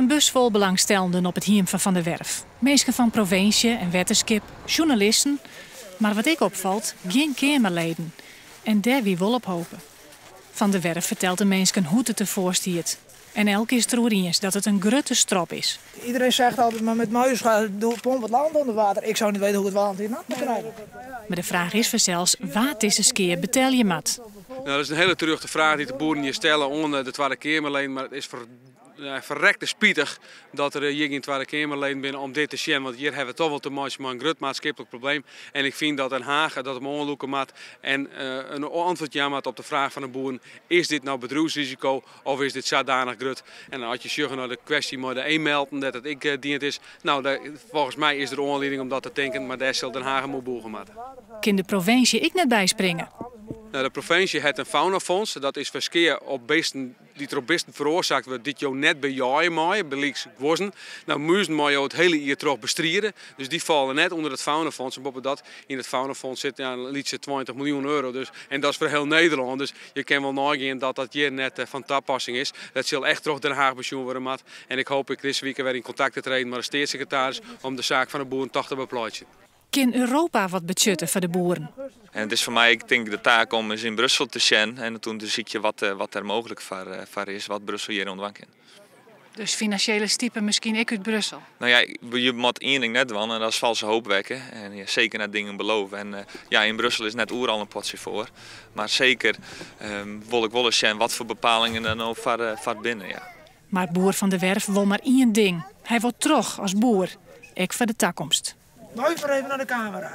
In bus fol belangstellenden op it hiem fan Van der Werf. Minsken fan provinsje en wetterskip, sjoernalisten. Mar wat ek opfalt, gjin keamerleden. En dêr wie wol op hope. Van der Werf fertelt de minsken hoe't it derfoar stiet. En elk is it deroer iens dat it in grutte strop is. Iedereen zegt altijd, maar met muis pomp het land onder water. Ik zou niet weten hoe het land hier nat moet krijgen. Mar de fraach is fansels wa't dizze skea betelje moat. Nou, dat is in hiele terjochte fraach dy't de boeren hjir stelle oan de Twadde Keamerleden. Mar it is ferrekte spitich dat der hjir gjin Twadde Keamerleden binne om dit te sjen. Want hjir hawwe we toch wol te meitsjen mei in grut maatskiplik probleem. En ik fyn dat Den Haag dat him oanlûke moat en in antwurd jaan moat op de fraach fan de boeren: is dit no bedriuwsrisiko of is dit sadanich grut? En as je sjogge nei de kwestje mei de e-melten, dêr't it ek dien is, no, folgens my is der oanlieding om dat te tinken, mar dêr sil Den Haag him oer bûge moatte. Kin de provinsje ek net byspringe? Nou, de provinsje hat in faunafonds. Dat is foar skea op bisten dy't troch bisten feroarsake wurdt dy't jo net bejeie meie, bygelyks guozzen. Nou, muzen meie jo it hiele jier troch bestride, dus dy falle net ûnder it faunafonds. En boppedat, yn it faunafonds sit, ja, in lytse 20 miljoen euro, dus, en dat is foar hiel Nederlân. Dus je kinne wol neigean dat dat hjir net fan tapassing is. Dat sil echt troch Den Haag besjoen wurde moatte. En ik hoopje ek dizze wike wer yn kontakt te treden mei de steatssekretaris om de saak fan de boeren toch te bepleitsjen. Kin Europa wat betsjutte foar de boeren? En it is foar my, ik tink, de taak om ris yn Brussel te sjen en toen te sykjen wat der mooglik foar is, wat Brussel hjir oan dwaan kin. Dus finansjele stipe miskien ek út Brussel? Nou ja, je moatte ien ding net dwaan en dat is falske hoop wekke. En ja, seker net dingen belove. En ja, yn Brussel is net oeral in potsje foar. Mar seker wol ik wol ris sjen watfoar bepalingen der no foar binne. Ja. Mar boer Van der Werf wol mar ien ding. Hy wol troch as boer, ek foar de takomst. Luister even naar de camera.